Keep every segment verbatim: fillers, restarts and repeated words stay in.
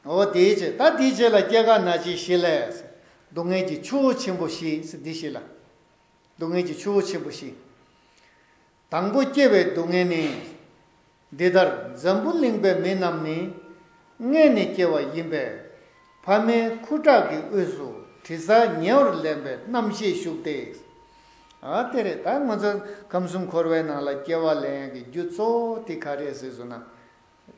འོ་དེའི་ཕྱིར་ད་དེའི་རྗེས་ལ་སྐྱེ་རྒ་ན་འཆི་ཞི་ལས། སྡུག་བསྔལ་གྱི་ཆུ་བོ་ཆེན་པོ་ཞི་ཟེར་འདི་ཞིག་ལ། སྡུག་བསྔལ་གྱི་ཆུ་བོ་ཆེན་པོ་ཞི། དང་པོ་སྐྱེ་བའི་སྡུག་བསྔལ་ནི། འདི་ལྟར་འཛམ་བུ་གླིང་པའི་མི་རྣམས་ནི། མངལ་ནས་སྐྱེ་བ་ཡིན་པས། ཕ་མའི་ཁུ་ཁྲག་གི་དབུས་སུ་དྲི་ཟ་ཉེ་བར་ལེན་པའི་རྣམ་ཤེས་ཞུགས་ཏེ། ཨ་དེ་རེད། ད་ང་ཚོ་ཁམས་གསུམ་འཁོར་བའི་ནང་ལ་སྐྱེ་བ་ལེན་ཡག་གི་རྒྱུ་གཙོ་བོ་དེ་ག་རེ་རེད་ཟེར་ན།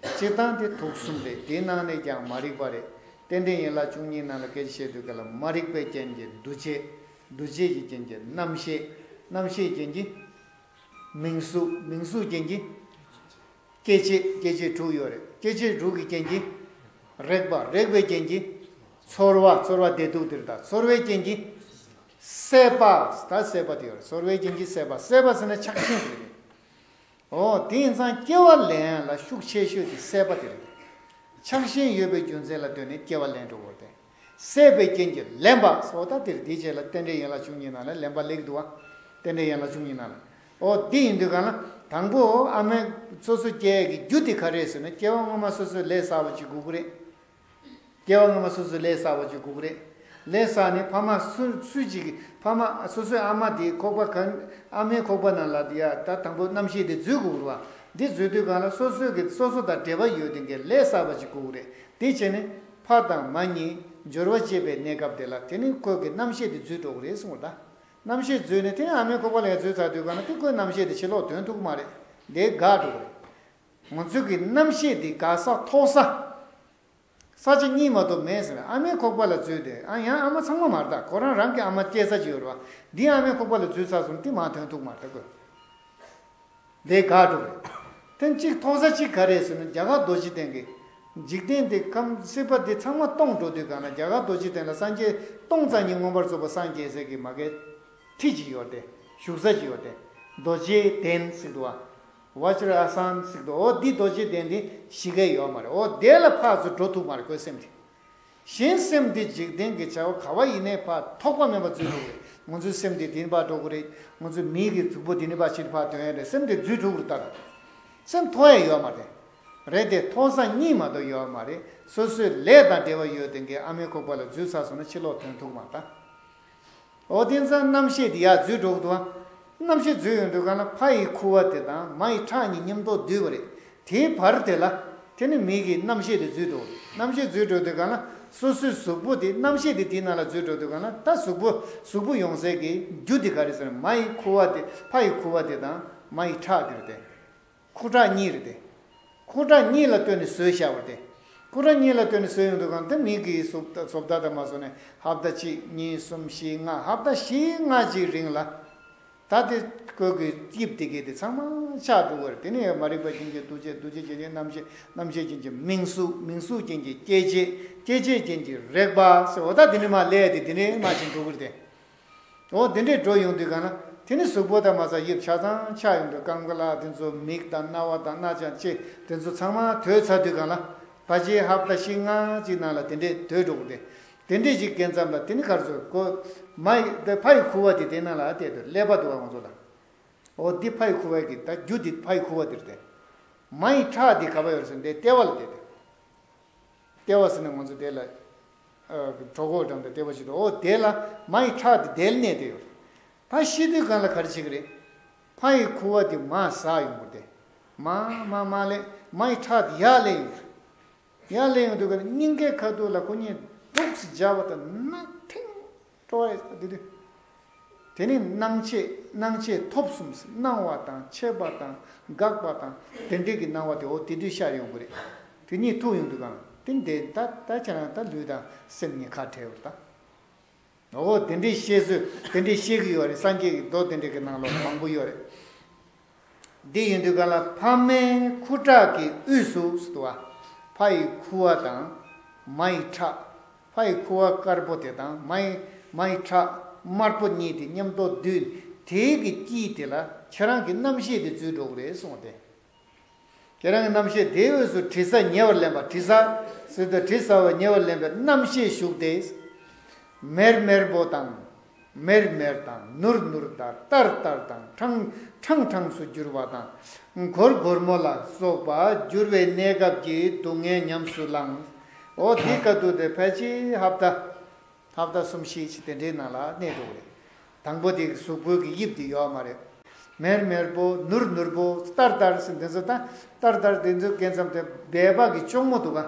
སྤྱིར་བཏང་དེ་དུག་གསུམ་རེད། དེའི་ནང་ནས་ཀྱང་མ་རིག་པ་རེད། རྟེན་འབྲེལ་ཡན་ལག་བཅུ་གཉིས་ནང་ལ་སྐད་ཆ་བཤད་དུས་སྐབས་ལ་མ་རིག་པའི་རྐྱེན་གྱིས་འདུ་བྱེད། འདུ་བྱེད་ཀྱི་རྐྱེན་གྱིས་རྣམ་ཤེས། རྣམ་ཤེས་རྐྱེན་གྱིས་མིང་གཟུགས། མིང་གཟུགས་རྐྱེན་གྱིས་སྐྱེ་མཆེད། སྐྱེ་མཆེད་དྲུག་ཡོད་རེད། སྐྱེ་མཆེད་དྲུག་གི་རྐྱེན་གྱིས་རེག་པ། རེག་པའི་རྐྱེན་གྱིས་ཚོར་བ། ཚོར་བ་བདེ་སྡུག་དེ་རེད། ད་ཚོར་བའི་རྐྱེན་གྱིས་སྲེད་པ། ད་སྲེད་པ་དེ་ཡོད་རེད། ཚོར་བའི་རྐྱེན་གྱིས་སྲེད་པ། སྲེད་པ་ཟེར་ན་ཆགས་ཞེན་དེ་རེད། འོ་དེ་ཡིན་ཙང་སྐྱེ་བ་ལེན་ཡག་ལ་ཤུགས་ཆེ་ཤོས་དེ་སྲེད་པ་དེ་རེད། ཆགས་ཞེན་ཡོད་པའི་རྒྱུ་མཚན་ལ་ལྟོས་ནས་སྐྱེ་བ་ལེན་འགྲོ་དགོས་ཏེ། སྲེད་པའི་རྐྱེན་གྱིས་ལེན་པ་སོགས། ད་དེར་དེའི་རྗེས་ལ་རྟེན་འབྲེལ་ཡན་ལག་བཅུ་གཉིས་ནང་ལ་ལེན་པ་སླེབས་འདུག་བ། རྟེན་འབྲེལ་ཡན་ལག་བཅུ་གཉིས་ནང་ལ། འོ་དེ་ཡིན་དུས་གང་ལ་དང་པོ་ཨ་མའི་སོ་སོ་སྐྱེ་ཡག་གི་རྒྱུ་དེ་ག་རེ་རེད་ཟེར་ན། སྐྱེ་བ་སྔོན་མ་སོ་སོས་ལས་བསགས་པ་ཅིག་དགོས་ཀྱི་རེད། སྐྱེ་བ་སྔོན་མ་སོ་སོས་ལས་བསགས་པ་ཅིག་དགོས་ཀྱི་རེད། ལས་བསགས་ནས་ཕ་མ་སུ་སུ་གཅིག་གིས། ཕ་མ་སོ་སོའི་ཨ་མ་དེའི་ཁོག་པ་གང་། ཨ་མའི་ཁོག་པ་ནང་ལ་དེ་ཡ་ད་དང་པོ་རྣམ་ཤེས་དེ་འཛུལ་དགོས་ཀྱི་རེད་བ། འདི་འཛུལ་དུས་གང་ལ་སོ་སོའི་གི་སོ་སོ་དང་འབྲེལ་བ་ཡོད་མཁན་གྱི་ལས་བསགས་པ་ཅིག་དགོས་ཀྱི་རེད། དེ་བྱས་ནས་ཕ་དང་མ་གཉིས་འབྱོར་བ་སྐྱེས་པའི་གནས་སྐབས་དེ་ལ་དེ་ནི་ཁོའི་གི་རྣམ་ཤེས་དེ་འཛུལ་འགྲོ་གི་རེད་གསུངས་པ་ད། རྣམ་ཤེས་འཛུལ་ནས་དེ་ནི་ཨ་མའི་ཁོག་པ་ལ་ཡ་འཛུལ་ཚར་དུས་གང་ལ་དེ་ཁོའི་རྣམ་ཤེས་དེ་ཕྱི་ལོགས་ཐོན་ཐུབ་ཀྱི་མ་རེད། དེ་འགག་འགྲོ་གི་རེད། ང་ཚོའི་གི་རྣམ་ཤེས་དེ་འགག་ས་ཐོགས་ས། ས་ཆ་གཉིས་མ་གཏོགས་མེད་ཟེར། ཨ་མའི་ཁོག་པ་ལ་འཛུལ་ཏེ། ཨ་ཡང་ཨ་མ་ཚང་མ་མ་རེད། ད་ཁོ་རང་རང་གི་ཨ་མ་སྐྱེས་ས་ཅིག་ཡོད་རེད་བ། འདི་ཨ་མའི་ཁོག་པ་ལ་འཛུལ་ཚར་སོང་། དེ་མར་ཐོན་ཐུབ་མ་རེད་ཁོ། དེ་འགག་འགྲོ་རེད། དེ་གཅིག་ཐོགས་ས་གཅིག་ག་རེ་ཟེར་ན། རྒྱ་གར་རྡོ་རྗེ་གདན་གྱི། འཇིག་རྟེན་འདི་ཁམས་སྲིད་པ་འདི་ཚང་མ་སྟོངས་འགྲོ་དུས་གང་ལ་རྒྱ་གར་རྡོ་རྗེ་གདན་ལ་སངས་རྒྱས་སྟོང་རྩ་གཉིས་མངོན་པར་རྫོགས་པ་སངས་རྒྱས་ས་གི་མ་གི་ཁྲི་ཅིག་ཡོད་དེ། བཞུགས་ས་ཅིག་ཡོད་དེ། རྡོ་རྗེ་གདན་ཟེར་འདུག་བ། བཛྲ་ཨ་སན་ཟེར་གི་འདུག་འོ་འདི་རྡོ་རྗེ་གདན་འདི་གཞི་ཁ་ཡོད་མ་རེད། འོ་དེ་ལ་ཕར་ཚུར་འགྲོ་ཐུབ་མ་རེད་ཁོའི་སེམས་དེ། གཞན་སེམས་འདི་འཇིག་རྟེན་གྱི་བྱ་བ་ག་བ་ཡིན་ནའི་ཕར་ཐོགས་པ་མེད་པར་འཛུལ་འགྲོ་གི་རེད། ང་ཚོའི་སེམས་འདི་འདི་ནས་ཕར་འགྲོ་གི་རེད། ང་ཚོའི་མིག་གི་གཟུགས་པོ་འདི་ནས་ཕར་ཕྱིར་ཕར་ཐོན་ཡ་རེད། སེམས་འདི་འཛུལ་འགྲོ་གི་རེད་ད། སེམས་ཐོགས་ཡ་ཡོད་མ་རེད། རེད་དེ་ཐོགས་ས་གཉིས་མ་གཏོགས་ཡོད་མ་རེད། སོ་སོའི་ལས་དང་འབྲེལ་བ་ཡོད་མཁན་གྱི་ཨ་མའི་ཁོག་པ་ལ་འཛུལ་ཚར་སོང་ན་ཕྱིར་ལོག་ཐོན་ཐུབ་མ་རེད་ད། འོ་དེ་ཙང་རྣམ་ཤེས་དེ་ཡར་འཛུལ་འགྲོ་གི་འདུག་ཨ། རྣམ་ཤེས་འཛུལ་ཡོང་དུས་གང་ལ་ཕ་ཡི་ཁུ་བ་དེ་དང་མ་ཡི་ཁྲག་གཉིས་མཉམ་དུ་འདུས་པ་རེད། དེའི་བར་དེ་ལ་དེ་ནི་མིག་གི་རྣམ་ཤེས་དེ་འཛུལ་འགྲོ། རྣམ་ཤེས་འཛུལ་འགྲོ་དུས་གང་ལ་སོ་སོའི་གཟུགས་པོ་དེ། རྣམ་ཤེས་དེ་དེའི་ནང་ལ་འཛུལ་འགྲོ་དུས་གང་ལ་ད་གཟུགས་པོ། གཟུགས་པོ་ཡོང་སའི་གི་རྒྱུ་དེ་ག་རེ་ཟེར་ན། མ་ཡི་ཁུ་བ་དེ། ཕ་ཡི་ཁུ་བ་དེ་དང་མ་ཡི་ཁྲག་དེ་རེད་དེ། ཁུ་ཁྲག་གཉིས་རེད་དེ། ཁུ་ཁྲག་གཉིས་ལ་ལྟོས་ནས་བཟོས་བཞག་པ་རེད་དེ། ཁུ་ཁྲག་གཉིས་ལ་ལྟོས་ནས་བཟོས་ཡོང་དུས་གང་དེ་མིག་གི་བཟོ་ལྟ། བཟོ་ལྟ་དང་མ་བཟོ་ནས་ཧབ་ཏ་གཅིག་གཉིས་གསུམ་བཞི་ལྔ། ཧབ་ཏ་བཞི་ལྔ་གཅིག་རིང་ལ། ད་དེ་ཁོའི་གི་དབྱིབས་དེ་གས་དེ་ཚང་མ་ཆགས་འགྲོ་གི་རེད། དེ་ནས་མ་རིག་པ་རྐྱེན་གྱིས་འདུ་བྱེད། འདུ་བྱེད་རྐྱེན་གྱིས་རྣམ་ཤེས། རྣམ་ཤེས་རྐྱེན་གྱིས་མིང་གཟུགས། མིང་གཟུགས་རྐྱེན་གྱིས་སྐྱེ་མཆེད། སྐྱེ་མཆེད་རྐྱེན་གྱིས་རེག་པ་ཟེར། འོ་ད་དེ་ནས་མར་ལས་དེ་དེ་ནས་མར་ཕྱིན་འགྲོ་གི་རེད་དེ། འོ་དེ་འདྲས་འགྲོ་ཡོང་དུས་གང་ལ་དེ་ནི་གཟུགས་པོ་དང་མ་ཚང་དབྱིབས་ཆ་ཚང་ཆགས་ཡོང་དུས། རྐང་པ་ལག་དེ་ཚོ། མིག་དང་རྣ་བ་དང་སྣ་ཆ་ལྕེ་དེ་ཚོ་ཚང་མ་དོད་ཚར་དུས་གང་ལ་ཕལ་ཆེར་ཧབ་ཏ་བཞི་ལྔ་གཅིག་ནང་ལ་དེ་འདྲས་དོད་འགྲོ་གི་རེད། དེ་འདྲས་ཅིག་སྐྱེས་ཙམ་ལ་དེ་ནི་ག་རེ་ཟེར་དགོས། མ་ཡི་དེ་ཕ་ཡི་ཁུ་བ་དེ་དེ་ནང་ལ་བལྟས་དུས་ཀླད་པ་འདུག་བ་ང་ཚོ་ལ། འོ་འདི་ཕ་ཡི་ཁུ་བ་གི་ད་རྒྱུ་འདི་ཕ་ཡི་ཁུ་བ་འདིར་བལྟས། མ་ཡི་ཁྲག་འདི་ག་པར་ཡོད་ཟེར་ན་དེ་ལྟེ་བ་ལ་བལྟས་དུས། ལྟེ་བ་ཟེར་ན་ང་ཚོ་དེ་ལ་ཨ་གྲོད་ཁོག་འགྲམ་དང་ལྟེ་བ་ཞིག་འདུག་འོ་དེ་ལ་མ་ཡི་ཁྲག་དེ་དེ་ལ་གནས་བསྡད་ཡོད་རེད། ད་ཤི་དུས་གང་ལ་ག་རེ་བྱེད་ཀྱི་རེད། ཕ་ཡི་ཁུ་བ་དེ་མར་ཟག་ཡོང་གི་རེད་དེ། མར་མར་མར་ལས་མ་ཡི་ཁྲག་དེ་ཡར་སླེབས་ཡོང་གི་རེད། ཡར་སླེབས་ཡོང་དུས་གང་ལ་སྙིང་གའི་ཁ་ཐུག་ལ་ཁོ་གཉིས་འདུག་སེ་སྦྱར་བ་དང་ནག་ཐིང་སྤྲོ་བ་ཡོད་དེ་དུས། དེ་ནི་སྣང་མཆེད། སྣང་མཆེད་ཐོབ་གསུམ་ཟེར། སྣང་བ་དང་མཆེད་པ་དང་འགག་པ་དང་དེ་འདྲས་ཀྱི་སྣང་བ་དེ་འོ་དེ་དུས་ཤར་ཡོང་གི་རེད། དེ་གཉིས་ཐུག་ཡོང་དུས་གང་དེ་འདྲས་ད་ད་ཁྱེད་རང་ད་ལུས་དང་སེམས་གཉིས་ཁ་བྲལ་བར་ད། འོ་དེ་འདྲས་ཤེས་ཚུལ་དེ་འདྲས་ཤེས་ཀྱི་ཡོད་རེད། སངས་རྒྱས་ཀྱི་མདོ་དེ་འདྲས་ཀྱི་ནང་ལོགས་མང་པོ་ཡོད་རེད། འདི་ཡིན་དུས་གང་ལ་ཕ་མའི་ཁུ་ཁྲག་གི་དབུས་སུ་ཟེར་བ། ཕ་ཡི་ཁུ་བ་དང་མ་ཡི་ཁྲག་ཕ་ཡི་ཁུ་བ་དཀར་པོ་དེ་དང་མ་ཡི་མ་ཡི་ཁྲག་དམར་པོ་གཉིས་དེ་མཉམ་དུ་འདུས། དེའི་གི་དཀྱིལ་དེ་ལ་ཁྱེད་རང་གི་རྣམ་ཤེས་དེ་འཛུལ་འགྲོ་གི་རེད་གསུངས་ཏེ། ཁྱེད་རང་གི་རྣམ་ཤེས་དེའི་དབུས་སུ་དྲི་ཟ་ཉེ་བར་ལེན་པ། དྲི་ཟ་ཟེར་དུས་དྲི་ཟ་བ་ཉེ་བར་ལེན་པའི་རྣམ་ཤེས་ཞུགས་ཏེ། མེར་མེར་པོ་དང་། མེར་མེར་དང་། ནུར་ནུར་དང་། ལྟར་ལྟར་དང་། ཁྲང་ཁྲང་ཁྲང་སུ་འགྱུར་བ་དང་། སྒོར་སྒོར་མོ་ལ་སོགས་པ་འགྱུར་བའི་གནས་སྐབས་ཀྱི་སྡུག་བསྔལ་ཉམས་སུ་བླངས། འོ་དེའི་སྐབས་དུ་དེ་ཕལ་ཆེར་ཧབ་ཏ། ཧབ་ཏ་གསུམ་བཞི་ཅིག་དེ་འདྲའི་ནང་ལ་གནས་འགྲོ་གི་རེད། དང་པོ་དེ་གཟུགས་པོའི་གི་དབྱིབས་དེ་ཡོད་མ་རེད། མེར་མེར་པོ་ནུར་ནུར་པོ་ལྟར་ལྟར་ཟེར་འདི་ཚོ་ད་ལྟར་ལྟར་དེ་ཚོ་སྐད་མཚམས་དེ་སྦལ་པ་གི་ལྕོང་མོ་འདུག་ག་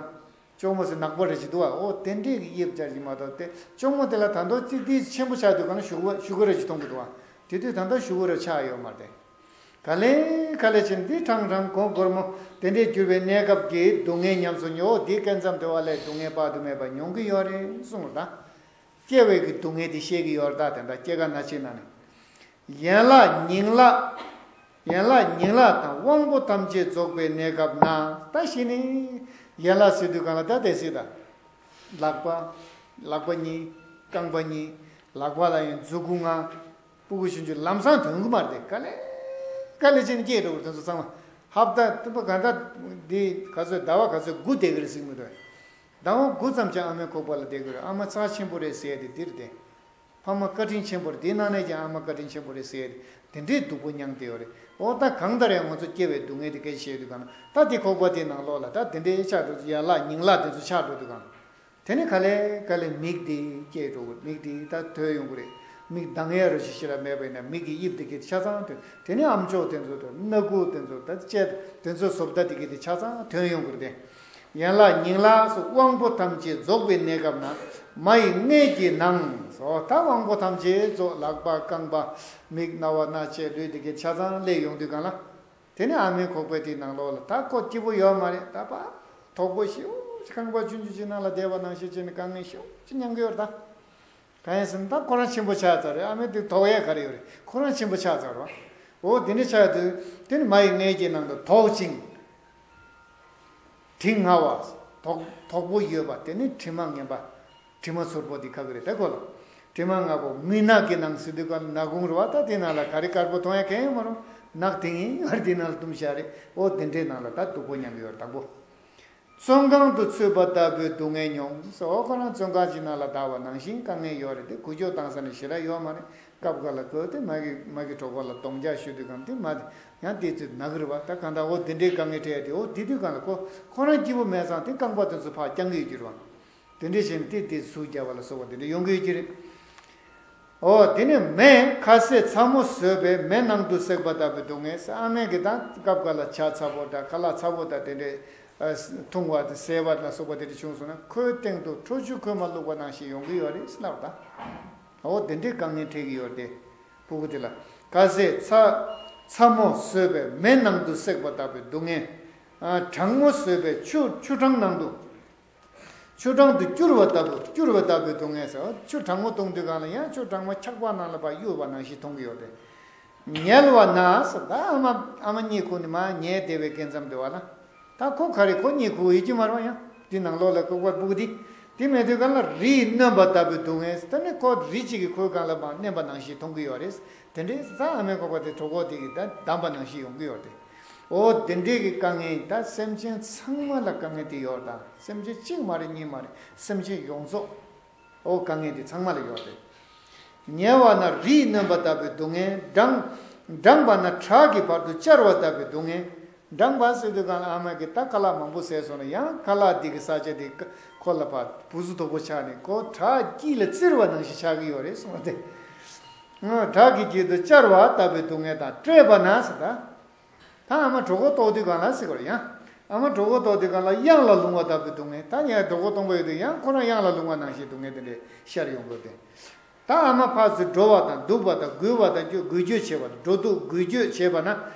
ལྕོང་མོ་ཟེར་ནག་པོ་རེ་ཞིག་འདུག་ག་འོ་དེ་འདྲའི་གི་དབྱིབས་ཅར་གྱི་མ་གཏོགས་དེ་ལྕོང་མོ་དེ་ལ་ད་དུང་ཙི་ཏི་ཆེན་པོ་ཆགས་དུས་ག་ན་ཞུ་གུ་ཞུ་གུ་རེ་ཞིག་མཐོང་གི་འདུག་ག་དེ་དུས་ད་ལྟ་ཞུ་གུ་རེ་ཆགས་ཡོད་མ་རེད། ག་ལེ་ག་ལེ་བྱས་འདི་ཕྲང་ཕྲང་གོང་སྒོར་མོ་དེ་འདྲས་གྱུར་པའི་གནས་སྐབས་ཀྱི་སྡུག་བསྔལ་ཉམས་སུ་མྱོང་འོ་དེའི་སྐད་མཚམས་དེ་བ་ལས་སྡུག་བསྔལ་དཔག་ཏུ་མེད་པ་མྱོང་གི་ཡོད་རེད་གསུངས་པ་དང་། སྐྱེ་བའི་གི་སྡུག་བསྔལ་དེ་བཤད་ཀྱི་ཡོད་རེད་ད་དེ་འདྲ་སྐྱེ་རྒ་ན་འཆིའི་ནང་ནས། ཡན་ལག་ཉིང་ལག་ཡན་ལག་ཉིང་ལག་དང་དབང་པོ་ཐམས་ཅད་རྫོགས་པའི་གནས་སྐབས་ན་ད་གཞི་ནས་ཡན་ལག་ཟེར་དུས་གང་ལ་ད་དེ་སྲིད་ད། ལག་པ། ལག་པ་གཉིས། རྐང་པ་གཉིས། ལག་པ་ལ་ཡང་མཛུ་གུ་ལྔ། སྤུ་གུ་ཆུང་ཆུང་ལམ་སང་ཐོན་གི་མ་རེད་དེ་ག་ལེ་ག་ལེ་བྱས་ནས་སྐྱེས་འགྲོ་གི་རེད་དེ་ཚོ་ཚང་མ། ཧབ་ཏ་ཏུ་པ་ག་ད་འདི་ག་ཚོད་ཟླ་བ་ག་ཚོད་དགུ་བསྡད་གི་རེད་ཟེར་གི་མི་འདུག་ཟླ་བ་དགུ་ཙམ་ཅིག་ཨ་མའི་ཁོག་པ་ལ་བསྡད་གི་རེད། ཨ་མ་རྩ་ཆེན་པོ་རེད་ཟེར་ཡ་དེ་འདི་རེད་དེ། ཕ་མ་བཀའ་དྲིན་ཆེན་པོ་རེད། དེའི་ནང་ནས་ཀྱང་ཨ་མ་བཀའ་དྲིན་ཆེན་པོ་རེད་ཟེར་ཡ་དེ་འདྲའི་སྡུག་པོ་མྱངས་བསྡད་ཡོད་རེད། འོ་ད་གང་ལྟར་ཡང་ང་ཚོ་སྐྱེ་བའི་སྡུག་བསྔལ་དེ་སྐད་ཆ་བཤད་དུས་གང་ན་ད་དེ་ཁོག་པ་དེའི་ནང་ལོགས་ལ་ད་དེ་འདྲའི་ཆགས་འགྲོ་ཡན་ལག་ཉིང་ལག་དེ་ཚོ་ཆགས་འགྲོ་དུས་གང་ན། དེ་ནས་ག་ལེ་ག་ལེ་མིག་དེ་སྐྱེས་འགྲོ་གི་མིག་དེ་ད་དོད་ཡོང་གི་རེད། མིག་གདངས་ཡ་རོ་ཞིག་ཞེ་དྲག་མེད་པ་ཡིན་ན་མིག་གི་དབྱིབས་དེ་གི་ཆ་ཚང་དོད། དེ་ནས་ཨམ་ཅོག་དེ་ཚོ་དོད། སྣ་ཁུག་དེ་ཚོ་ད་ལྕེ་དེ་ཚོ་བཟོ་ལྟ་དེ་གི་དེ་ཆ་ཚང་དོད་ཡོང་གི་རེད་དེ། ཡན་ལག་ཉིང་ལག་སོགས་དབང་པོ་ཐམས་ཅད་རྫོགས་པའི་གནས་སྐབས་ན་མ་ཡི་མངལ་གྱི་ནང་སོ་ད་དབང་པོ་ཐམས་ཅད་རྫོགས། ལག་པ་རྐང་པ་མིག་རྣ་བ་སྣ་ལྕེ་ལུས་དེ་གི་ཆ་ཚང་སླེབས་ཡོང་དུས་གང་ལ། དེ་ནས་ཨ་མའི་ཁོག་པའི་དེའི་ནང་ལོགས་ལ་ད་ཁོ་སྐྱིད་པོ་ཡོད་མ་རེད། ད་པ་དོག་པོ་ཞེ་པོ་ཅིག་ཁང་པ་ཆུང་ཆུང་ཅིག་ནང་ལ་བསྡད་པ་ནང་བཞིན་བྱས་ནས་དཀའ་ངལ་ཞེ་པོ་ཅིག་མྱང་གི་ཡོད་རེད་ད། གང་ཡིན་ཟེར་ན་ད་ཁོ་རང་ཆེན་པོ་ཆགས་ཚར་རེད། ཨ་མའི་དེ་དོགས་ཡས་ག་རེ་ཡོད་རེད། ཁོ་རང་ཆེན་པོ་ཆགས་ཚར་བ། འོ་དེ་འདྲ་ཆགས་དུས་དེ་ནི་མ་ཡི་མངལ་གྱི་ནང་དུ་དོག་ཅིང་། དྲི་ང་བ། དོག་དོག་པོ་ཡོད་པ་དེ་ནི་དྲི་མ་ངན་པ། དྲི་མ་ཚོར་པོ་འདི་ཁ་གི་རེད་ད་ཁོ་ལ། དྲི་མ་ངན་པོ་མུན་ནག་གི་ནང་ཟེར་དུས་ག་ལ་ནག་ཁུང་རེད་བ། ད་དེ་ནང་ལ་ག་རེ་དཀར་པོ་མཐོང་ཡ་གང་ཡང་མ་རུང་། ནག་དེ་ངའི་ངར་དེ་ནང་ལ་བཏུམ་བཞག་རེད། འོ་དེ་འདྲའི་ནང་ལ་ད་སྡུག་པོ་མྱང་གི་ཡོད་རེད་དང་པོ། བཙོན་ཁང་དུ་ཚུད་པ་ལྟ་བུའི་སྡུག་བསྔལ་མྱོང་ཟེར། འོ་ཁོ་རང་བཙོན་ཁང་ཅིག་ནང་ལ་བསྡད་པ་ནང་བཞིན་དཀའ་ངལ་ཡོད་རེད་དེ། འགུལ་སྐྱོད་བཏང་ས་ནི་ཞེ་དྲག་ཡོད་མ་རེད། སྐབས་འགའ་ལ་ཁོས་དེ་མ་གི་མ་གི་གྲོད་ཁོག་ལ་རྡོག་རྒྱག་ཞུ་དུས་གང་དེ་མ་དེ་ཡང་དེ་ཚོས་ན་གི་རེད་བ། ད་གང་ལྟར་འོ་དེ་འདྲའི་དཀའ་ངལ་འཕྲད་དེ། འོ་དེ་དུས་གང་ལ་ཁོ་ཁོ་རང་སྐྱིད་པོ་མེད་ཙང་དེ་རྐང་པ་དེ་ཚོ་ཕར་བརྐྱང་གི་ཡོད་ཀྱི་རེད་བ། དེ་འདྲ་བྱས་ནས་དེ་དེ་ཟུག་རྒྱབ་པ་ལ་སོགས་པ་དེ་འདྲ་ཡོང་གི་ཡོད་ཀྱི་རེད། འོ་དེ་ནས་མེ་ཁ་ཟས་ཚ་མོ་ཟོས་པས་མེ་ནང་དུ་བསྲེགས་པ་ལྟ་བུའི་སྡུག་བསྔལ་ཟེར། ཨ་མས་གི་ད་སྐབས་འགའ་ལ་ཇ་ཚ་པོ་དང་ཁ་ལག་ཚ་པོ་དང་དེ་འདྲའི་ཨ་འཐུང་བ་དང་ཟས་པ་ལ་སོགས་པ་དེ་འདྲ་བྱུང་སོང་ན་ཁོའི་སྟེང་དུ་ཁྲོ་ཆུ་ཁོལ་མ་བླུགས་པ་ནང་བཞིན་ཡོང་གི་ཡོད་རེད་ཟེར་ལབ་ད། འོ་དེ་འདྲའི་དཀའ་ངལ་འཕྲད་ཀྱི་ཡོད་རེད་དེ། སྤུ་གུ་དེ་ལ་ཁ་ཟས་ཚ་ཚ་མོ་ཟོས་པས་མེ་ནང་དུ་བསྲེགས་པ་ལྟ་བུའི་སྡུག་བསྔལ། ཨ་གྲང་མོ་ཟོས་པས་ཆུ་ཆུ་གྲང་ནང་དུ། ཆུ་གྲང་དུ་བསྐྱུར་བ་ལྟ་བུ་བསྐྱུར་བ་ལྟ་བུའི་སྡུག་བསྔལ་ཟེར། ཆུ་གྲང་མོ་བཏུང་དུས་གང་ལ་ཡང་ཆུ་གྲང་མོ་ཆག་པ་ནང་ལ་ཕར་གཡུག་པ་ནང་བཞིན་མཐོང་གི་ཡོད་དེ། ཉལ་བ་ན་ཟེར། ད་ཨ་མ་ཨ་མ་གཉིད་ཁུག་ནས་མར་ཉལ་བསྡད་པའི་སྐབས་མཚམས་དེ་བ་ལ། ད་ཁོ་ག་རེ་ཁོ་གཉིད་ཁུག་ཡོད་ཀྱི་མ་རེད་ཡང་དེ་ནང་ལོགས་ལ་ལྐུགས་པ་སྤུ་གུ་དེ། དེ་མེད་དུས་གང་ལ་རིས་གནོན་པ་ལྟ་བུའི་སྡུག་བསྔལ་ཟེར། ད་ནི་ཁོ་རི་གཅིག་གིས་ཁོའི་སྒང་ལ་མར་གནོན་པ་ནང་བཞིན་མཐོང་གི་ཡོད་རེད། དེ་འདྲའི་ད་ཨ་མའི་ཁོག་པ་དེ་གྲོད་ཁོག་དེ་གིས་ད་བསྡམས་པ་ནང་བཞིན་ཡོང་གི་ཡོད་རེད། འོ་དེ་འདྲའི་གི་དཀའ་ངལ་ད་སེམས་ཅན་ཚང་མ་ལ་དཀའ་ངལ་དེ་ཡོད་ད། སེམས་ཅན་གཅིག་མ་རེད་གཉིས་མ་རེད། སེམས་ཅན་ཡོངས་རྫོགས། འོ་དཀའ་ངལ་དེ་ཚང་མ་ལ་ཡོད་རེད། ཉལ་བ་ན་རིས་གནོན་པ་ལྟ་བུའི་སྡུག་བསྔལ། འགྲངས་འགྲངས་པ་ན་བྲག་གི་བར་དུ་བཅར་བ་ལྟ་བུའི་སྡུག་བསྔལ། འགྲངས་པ་ཟེར་དུས་གང་ལ་ཨ་མ་གིས་ད་ཁ་ལག་མང་པོ་བཟས་སོང་ན་ཡང་ཁ་ལག་འདི་གི་ས་ཆ་དེ་ཁོ་ལ་ཕར་འབུ་སུ་དོག་པོ་ཆགས་ནས་ཁོ་བྲག་དཀྱིལ་ལ་བཙིར་བ་ནང་བཞིན་ཆགས་ཀྱི་ཡོད་རེད་གསུངས་པ་དེ། བྲག་གི་དཀྱིལ་དུ་བཅར་བ་ལྟ་བུའི་སྡུག་བསྔལ་དང་བཀྲེས་པ་ན་ཟེར་ད། ད་ཨ་མ་གྲོད་ཁོག་ལྟོགས་དུས་གང་ལ་ཟེར་དགོས་རེད་ཡང་། ཨ་མ་གྲོད་ཁོག་ལྟོགས་དུས་གང་ལ་གཡང་ལ་ལྷུང་བ་ལྟ་བུའི་སྡུག་བསྔལ། ད་ངས་གྲོད་ཁོག་སྟོང་པོ་ཡོད་དུས་ཡང་ཁོ་རང་གཡང་ལ་ལྷུང་བ་ནང་བཞིན་སྡུག་བསྔལ་དེ་འདྲས་ཤར་ཡོང་དགོས་ཏེ། ད་ཨ་མ་ཕར་ཚུར་འགྲོ་བ་དང་འདུག་པ་དང་འགུལ་བ་དང་འགྱོད་འགུལ་སྐྱོད་བྱེད་པ་དང་འགྲོ་འདུག་འགུལ་སྐྱོད་བྱེད་པ་ན་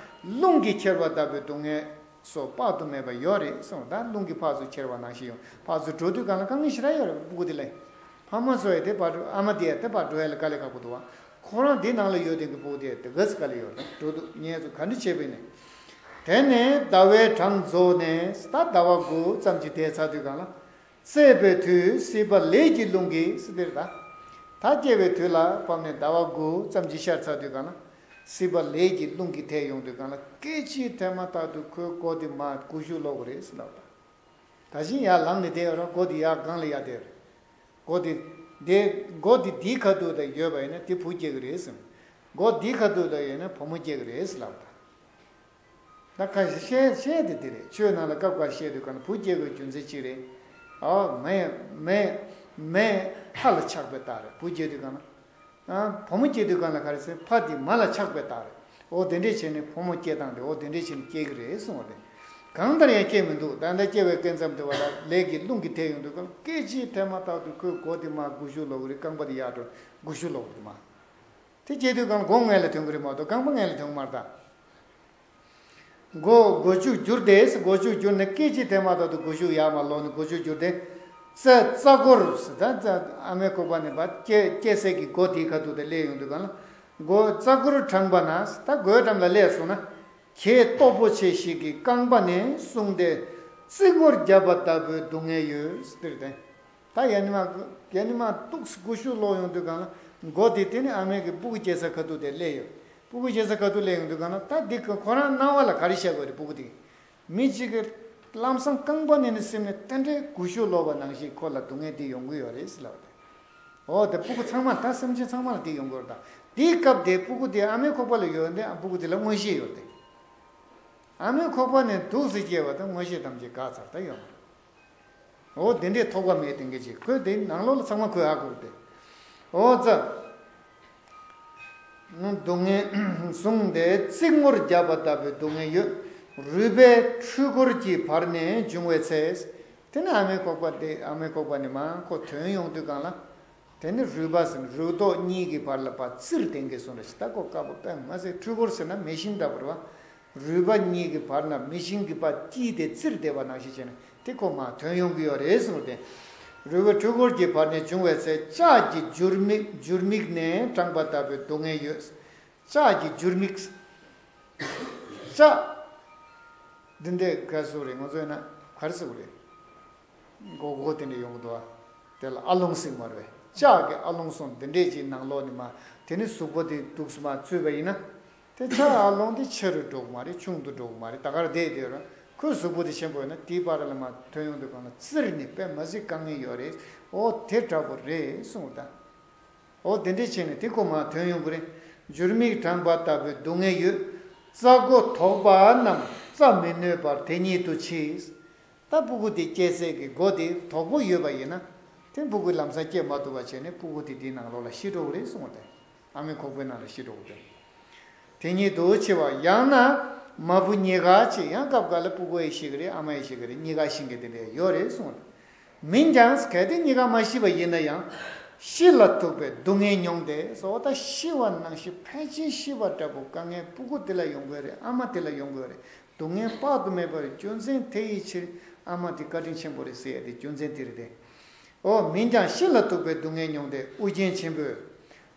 རླུང་གིས་ཁྱེར་བ་ལྟ་བུའི་སྡུག་བསྔལ་སོགས་དཔག་ཏུ་མེད་པ་ཡོད་རེད་གསུངས། ད་རླུང་གིས་ཕར་ཚུར་ཁྱེར་བ་ནང་བཞིན་ཡོང་། ཕར་ཚུར་འགྲོ་དུས་གང་ལ་དཀའ་ངལ་ཞེ་དྲག་ཡོད་རེད་སྤུ་གུ་དེ་ལ། ཕ་མ་ཚོ་ཡང་དེ་ཕར་འགྲོ་ཨ་མ་དེ་ཡང་དེ་ཕར་འགྲོ་ཡ་ལ་དཀའ་ལས་ཁག་པོ་འདུག་བ། ཁོ་རང་དེ་ནང་ལ་ཡོད་དེ་གི་སྤུ་གུ་དེ་ཡང་དེ་ག་ཚོད་དཀའ་ལས་ཡོད་རེད་འགྲོ་འདུག་ངལ་གསོ་ག་འདྲ་བྱས་པ་ཡིན་ནའི། དེ་ནས་ཟླ་བའི་གྲངས་རྫོགས་ནས་ད་ཟླ་བ་དགུ་ཙམ་ཅིག་བསྡད་ཚར་དུས་གང་ལ། སྲེད་པའི་དུས་སྲིད་པ་ལས་ཀྱི་རླུང་གིས་ཟེར་དེ་རེད་ད། ད་སྐྱེ་བའི་དུས་ལ་བབས་ནས་ཟླ་བ་དགུ་ཙམ་ཅིག་ཤར་ཚར་དུས་གང་ལ། སྲིད་པ་ལས་ཀྱི་རླུང་གིས་ཐལ་ཡོང་དུས་གང་ལ་སྐད་ཅིག་ཐལ་མ་ཐག་ཏུ་ཁོའི་མགོ་དེ་མར་སྒུར་ཞུགས་ལོག་གི་རེད་ཟེར་ལབ་ད། ད་གཞི་ཡར་ལངས་ནས་བསྡད་ཡོད་རེད། མགོ་དེ་ཡར་སྒང་ལ་ཡར་བསྡད་ཡོད་རེད། མགོ་དེ་དེ་མགོ་དེ་འདིའི་ཁ་ཐུག་ལ་ཡོད་པ་ཡིན་ན་དེ་བུ་སྐྱེ་གི་རེད་ཟེར། མགོ་འདིའི་ཁ་ཐུག་ལ་ཡོད་ན་བུ་མོ་སྐྱེ་གི་རེད་ཟེར་ལབ་ད། ད་ཁ་ཤས་བཤད་བཤད་དེ་དེ་རེད། ཆོས་ནང་ལ་སྐབས་འགའ་བཤད་དུས་ག་ན་བུ་སྐྱེ་དགོས་རྒྱུ་མཚན་གཅིག་རེད། ཨོ་མེ་མེ་མེ་ཕ་ལ་ཆགས་པའི་རྟགས་རེད། བུ་སྐྱེ་དུས་གང་ལ། ཨ། བུ་མོ་སྐྱེ་དུས་གང་ལ་ག་རེ་ཟེར། ཕ་དེ་མ་ལ་ཆགས་པའི་རྟགས་རེད། ཨོ་དེ་འདྲས་བྱས་ནས་བུ་མོ་སྐྱེ་སྟངས་དེ་ཨོ་དེ་འདྲས་བྱས་ནས་སྐྱེ་གི་རེད་གསུངས་པ་རེད། གང་ལྟར་ཡང་སྐྱེ་མི་འདུག་ད་ལྟ་སྐྱེ་བའི་སྐབས་མཚམས་དེ་བ་ལ་ལས་ཀྱི་རླུང་གིས་དེད་ཡོང་དུས་གང་སྐད་ཅིག་དེ་མ་ཐག་ཏུ་ཁོའི་མགོ་དེ་མར་སྒུར་ཤུགས་ལོག་གི་རེད། རྐང་པ་དེ་ཡར་འགྲོ་སྒུར་ཤུགས་ལོག་གི་རེད་མ། དེ་སྐྱེ་དུས་གང་མགོ་སྔོན་ལ་ཐོན་གི་རེད་མ་གཏོགས་རྐང་པ་སྔོན་ལ་ཐོན་གི་མ་རེད་ད། མགོ་མགོ་མཇུག་བསྒྱུར་ཏེ། མགོ་མཇུག་བསྒྱུར་ནས་སྐད་ཅིག་དེ་མ་ཐག་ཏུ་སྒུར་ཤུགས་ཡར་མར་ལོག་ནས་སྒུར་ཤུགས་བསྒྱུར་ཏེ། རྩ་རྩ་འགོར་ཟེར་ད་རྩ་ཨ་མའི་ཁོག་པ་ནས་ཕར་སྐྱེ་སྐྱེ་སའི་གི་སྒོ་དེའི་ཁ་ཐུག་དེ་སླེབས་ཡོང་དུས་གང་ལ། མགོ་རྩ་འགོར་དྲངས་པ་ན་ད་མགོའི་འགྲམ་ལ་སླེབས་སོང་ན། གྱད་སྟོབས་པོ་ཆེ་ཞིག་གིས་རྐང་པ་ནས་བཟུང་སྟེ་རྩིག་ངོར་བརྒྱབ་པ་ལྟ་བུའི་སྡུག་བསྔལ་ཡོད་ཟེར་ཏེ། ད་ཡ་ནི་མ་ཡ་ནི་མ་ཏོག་ཙམ་སྒུར་ཤུགས་ལོག་ཡོང་དུས་གང་ལ་མགོ་དེ་དེ་ནི་ཨ་མའི་གི་སྤུ་གུ་སྐྱེ་ས་ཁ་ཐུག་དེ་སླེབས་ཡོད། སྤུ་གུ་སྐྱེ་ས་ཁ་ཐུག་སླེབས་ཡོང་དུས་གང་ལ་ད་འདི་ཁོ་རང་སྣང་བ་ལ་ག་རེ་ཤར་དགོས་རེད། སྤུ་གུ་དེ་མི་གཅིག་གིས་ལམ་སང་རྐང་པ་ནས་ནི་སེམས་ནས་དེ་འདྲའི་སྒུར་ཤུགས་ལོག་པ་ནང་བཞིན་ཁོ་ལ་སྡུག་བསྔལ་དེ་ཡོང་གི་ཡོད་རེད་ཟེར་ལབ་པ་རེད། འོ་དེ་སྤུ་གུ་ཚང་མ་ད་སེམས་ཅན་ཚང་མ་ལ་དེ་ཡོང་གི་ཡོད་རེད། ད་དེའི་སྐབས་དེ་སྤུ་གུ་དེ་ཨ་མའི་ཁོག་པ་ལ་ཡོད་དེ་སྤུ་གུ་དེ་ལ་མངོན་ཤེས་ཡོད་དེ། ཨ་མའི་ཁོག་པ་ནས་འདུག་སེ་སྐྱེས་པ་དང་མངོན་ཤེས་ཐམས་ཅད་འགག་ཚར་ད་ཡོད་མ་རེད། འོ་དེ་འདྲའི་ཐོགས་པ་མེད་དེ་འགའ་ཅིག་ཁོས་དེ་ནང་ལོགས་ལ་ཚང་མ་ཁོས་ཧ་གོ་གི་དེ། འོ་ཙ། སྡུག་བསྔལ་བཟུང་སྟེ་རྩིག་ངོར་བརྒྱབ་པ་ལྟ་བུའི་སྡུག་བསྔལ་ཡོད། རུས་པའི་འཁྲུལ་འཁོར་གྱི་བར་ནས་འབྱུང་བའི་ཚེ། དེ་ནི་ཨ་མའི་ཁོག་པ་དེ་ཨ་མའི་ཁོག་པ་ནས་མར་ཁོ་ཐོན་ཡོང་དུས་གང་ལ། དེ་ནི་རུས་པ་ཟེར་ན་རུས་ཏོག་གཉིས་ཀྱི་བར་ལ་ཕར་བཙིར་ལྡན་གྱི་སོང་ར་ཞིག་ད་ཁོ་དཀར་པོ་དཔེ་མ་ཟད་འཁྲུལ་འཁོར་ཟེར་ན་མེ་ཤིང་འདྲ་པོ་རེད་བ། རུས་པ་གཉིས་ཀྱི་བར་ན་མེ་ཤིང་གིས་ཕར་དཀྲིས་ཏེ་བཙིར་བསྡད་པ་ནང་བཞིན་བྱས་ནས་དེ་ཁོ་མར་ཐོན་ཡོང་གི་ཡོད་རེད་གསུངས་ཏེ། རུས་པའི་འཁྲུལ་འཁོར་གྱི་བར་ནས་འབྱུང་བའི་ཚེ་ལྕགས་ཀྱི་འགྱུར་མིག་འགྱུར་མིག་ནས་དྲངས་པ་ལྟ་བུའི་སྡུག་བསྔལ་ཡོད། ལྕགས་ཀྱི་འགྱུར་མིག་ལྕགས། འདི་འདྲའི་ག་ཟེར་རེད། ང་ཚོ་ཡིན་ན་ག་རེ་ཟེར་དགོས་རེད། མགོ་སྐོར་དེ་འདྲ་ཡོང་གི་འདུག་བ། དེ་ལ་ཨ་ལོང་ཟེར་གྱི་མ་རེད་པས། ལྕགས་ཀྱི་ཨ་ལོང་སོང་དེ་འདྲས་ཅིག་ནང་ལོགས་ནས་མར་དེ་ནི་གཟུགས་པོ་དེ་འདུག་སེ་མར་ཚུད་པ་ཡིན་ན། དེ་ལྕགས་ཨ་ལོང་དེ་ཆེ་རུ་འགྲོ་གི་མ་རེད། ཆུང་དུ་འགྲོ་གི་མ་རེད། ད་གར་བསྡད་དེ་ར་ཁོའི་གཟུགས་པོ་དེ་ཆེན་པོ་ཡིན་ན་དེའི་བར་ལ་མར་ཐོན་ཡོང་དུས་གང་ལ་བཙིར་ནས་དཔེ་མ་སྲིད་དཀའ་ངལ་ཡོད་རེད། ཨོ་དེ་འདྲ་པོ་རེད་གསུངས་ད། ཨོ་དེ་འདྲས་བྱས་ནས་དེ་ཁོ་མར་ཐོན་ཡོང་གི་རེད། འགྱུར་མིག་དྲངས་པ་ལྟ་བུའི་སྡུག་བསྔལ་ཡོད། རྩ་སྒོ་དོག་པ་རྣམས་རྩ་མི་ནུས་པར་དེ་ཉིད་དུ་མཆིས། ད་སྤུ་གུ་དེ་སྐྱེ་སའི་གི་སྒོ་དེ་དོག་པོ་ཡོད་པ་ཡིན་ན། དེ་སྤུ་གུ་ལམ་སང་སྐྱེ་མ་ཐུབ་པ་བྱས་ནས་སྤུ་གུ་དེ་དེའི་ནང་ལོགས་ལ་ཤི་འགྲོ་གི་རེད་གསུངས་པ་དེ། ཨ་མའི་ཁོག་པའི་ནང་ལ་ཤི་འགྲོ་གི་རེད། དེ་ཉིད་དུ་འཆི་བ་ཡང་ན་མ་བུ་གཉིས་ཀ་ཅེས་ཡང་སྐབས་འགའ་ལ་སྤུ་གུ་ཡིས་ཤི་གི་རེད། ཨ་མ་ཡིས་ཤི་གི་རེད། གཉིས་ཀ་ཤི་མཁན་དེ་འདྲ་ཡོད་རེད་གསུངས་པ་དེ། མིན་ཀྱང་གལ་ཏེ་གཉིས་ཀ་མ་ཤི་བ་ཡིན་ན་ཡང་། ཤི་ལ་ཐུག་པའི་སྡུག་བསྔལ་མྱོང་སྟེ་སོ། ད་ཤི་བ་ནང་བཞིན་ཕལ་ཆེར་ཤི་བ་འདྲ་པོ་དཀའ་ངལ་སྤུ་གུ་དེ་ལ་ཡོང་གི་རེད། ཨ་མ་དེ་ལ་ཡོང་གི་རེད། སྡུག་བསྔལ་དཔག་ཏུ་མེད་པ་རེད། རྒྱུ་མཚན་དེ་ཡི་ཕྱིར་ཨ་མ་དེ་བཀའ་དྲིན་ཆེན་པོ་རེད་ཟེར་ཡ་དེ་རྒྱུ་མཚན་དེ་རེད་དེ། ཨོ་མིན་ཀྱང་ཤི་ལ་ཐུག་པའི་སྡུག་བསྔལ་མྱོང་སྟེ་ཨུ་རྒྱན་ཆེན་པོས།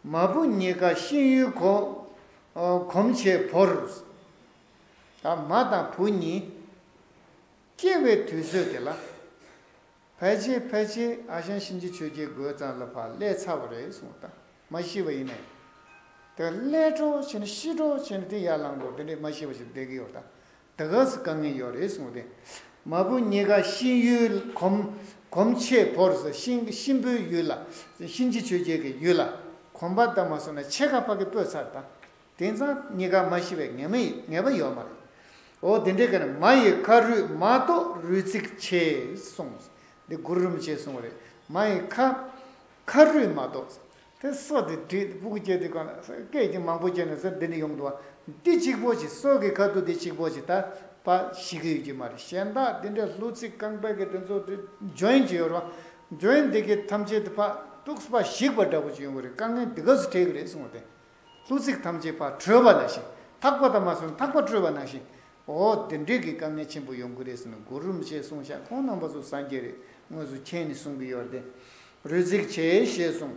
མ་བུ་གཉིས་ཀ་གཤིན་ཡུལ་གོམ་གོམ་ཆེ་བོར། ད་མ་དང་བུ་གཉིས་སྐྱེ་བའི་དུས་ཚོད་དེ་ལ། ཕལ་ཆེར་ཕལ་ཆེར་ཨ་ཞང་གཤིན་རྗེ་ཆོས་རྒྱལ་རྒོད་ཙམ་ལ་ཕར་སླེབས་ཚར་བ་རེད་གསུངས་ད། མ་ཤི་བ་ཡིན་ནའི། དེ་སླེབས་འགྲོ་བྱས་ནས་ཤི་འགྲོ་བྱས་ནས་དེ་ཡར་ལངས་འགྲོ་དེ་འདྲས་མ་ཤི་བ་ཞིག་བསྡད་ཀྱི་ཡོད་ད། དེ་ག་ཚོད་དཀའ་ངལ་ཡོད་རེད་གསུངས་ཏེ། མ་བུ་གཉིས་ཀ་གཤིན་ཡུལ་གོམ་གོམ་ཆེ་བོར་ཟེར་གཤིན་གཤིན་པོའི་ཡུལ་ལ། གཤིན་རྗེ་ཆོས་རྒྱལ་གྱི་ཡུལ་ལ་གོམ་པ་བཏབ་མ་སོང་ན་ཕྱེད་ཀ་ཕ་གི་སྤོས་ཚར་ད། དེང་སང་གཉིས་ཀ་མ་ཤི་བའི་ངེས་མེད་ངེས་པ་ཡོད་མ་རེད། འོ་དེ་འདྲའི་ཀ་ནས་མ་ཡི་ཁ་རུས་མ་གཏོགས་རུས་ཚིགས་ཆེ་གསུངས། འདི་གུ་རུ་རིན་པོ་ཆེས་གསུངས་པ་རེད། མ་ཡི་ཁ་ཁ་རུས་མ་གཏོགས། དེ་སོ་དེ་བྲིས་སྤུ་གུ་སྐྱེས་དུས་གང་ལ་སྐད་ཀྱིས་མང་པོ་སྐྱེས་ནས་ཟེར་འདི་འདྲ་ཡོང་འདུག་བ། འདི་གཅིག་པོ་ཅིག་སོ་གི་ཁ་ཐུག་འདི་གཅིག་པོ་ཅིག་ད་པ་ཞིག་གི་ཡོད་ཀྱི་མ་རེད། གཞན་དག་འདི་འདྲ་ལྷུ་ཚིགས་རྐང་པའི་གི་དེ་ཚོ་དེ་ཇོ་ཡན་ཅིག་ཡོད་རེད་བ། ཇོ་ཡན་འདི་གི་ཐམས་ཅད་དེ་ཕ་ཏོག་ཙམ་ཞིག་པ་འདྲ་པོ་ཅིག་ཡོང་གི་རེད། དཀའ་ངལ་འདི་ག་ཚོད་འཕྲད་གི་རེད་གསུངས་པ་དེ། ལྷུ་ཚིགས་ཐམས་ཅད་ཕར་བྲོས་པ་ནང་བཞིན། ཐག་པ་དང་མ་སོན་ཐག་པ་བྲོས་པ་ནང་བཞིན། འོ་དེ་འདྲའི་གི་དཀའ་ངལ་ཆེན་པོ་ཡོང་གི་རེད་ཟེར་ནས་གུ་རུ་རིན་པོ་ཆེས་གསུངས་ཤག་ཁོང་རྣམ་པ་ཚོ་སངས་རྒྱས་རེད། དངོས་སུ་མཁྱེན་ནས་གསུང་གི་ཡོད་རེད་དེ། རུས་ཚིགས་ཆེ་ཞེས་གསུངས།